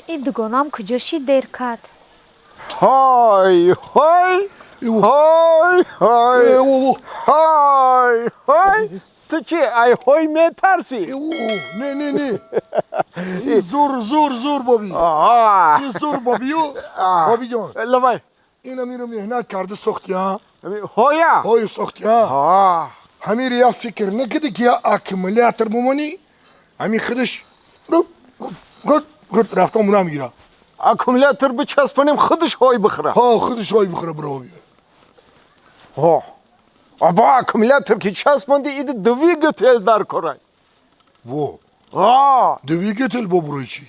Ин дугонам куҷо шид, дер кард? Ҳой, ҳой, ҳой, ҳой, ҳой, ҳой! Ту чӣ, ай ҳой метарсӣ? Не, не, не, зур, зур, зур, боби, зур, бобиё, бобиҷон. Лабай. Ина миро меҳнат карда сохти, а? Ҳоя. Ҳою сохти, а? Ҳамиро як фикр накиди, ки я аккумулятор бумонӣ, ҳамин худаш гуд гуд рафтан буда мегира. Аккумулятор бичаспонем, худаш ҳой бихӯра. Ҳо, худаш ҳой бихӯра, бро. Ҳо, аба, аккумулятор ки часпонди, иди двигатель дар корай. Во, двигатель бо бурои чӣ?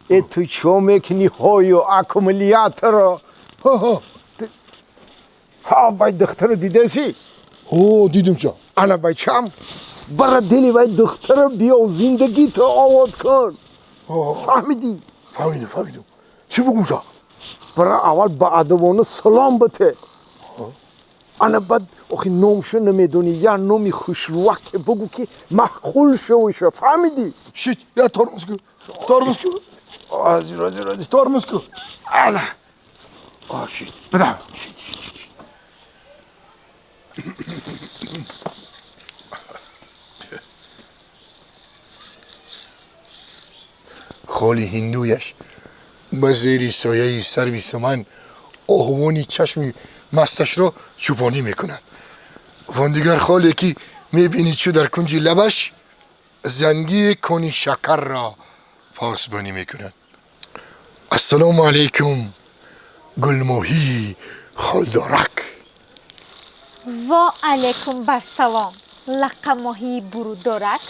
Э, ту чо мекунӣ ҳою аккумуляторо? Ҳа, бай духтаро дидаси? Ҳо, дидим, ча. Ана, бачам, бара дили вай духтаро биё, зиндагито овод кун, фаҳмидӣ? Фаҳмидам, фаҳмидам. Чӣ бугум, ша? Бара, аввал ба адабона салом бите. Ана, баъд охи номшо намедонӣ, я номи хушрӯваке бугӯ, ки маъқул шавиша, фаҳмидӣ? Шит, я тормоз ку, тормоз ку. Ҳозир, ҳозир, ҳозир. Тормоз ку. Ана. А, шит. Бидам. Шит, шит, шит. Холи ҳиндуяш ба зери сояи сарви суман оҳувони чашми масташро чӯпонӣ мекунад. Вон дигар холе, ки мебинӣ, чӯ дар кунҷи лабаш зангии кони шакарро посбонӣ мекунад. Ассалому алайкум, гулмоҳии холдорак. Во алайкум барсалом, лаққамоҳии бурудорак.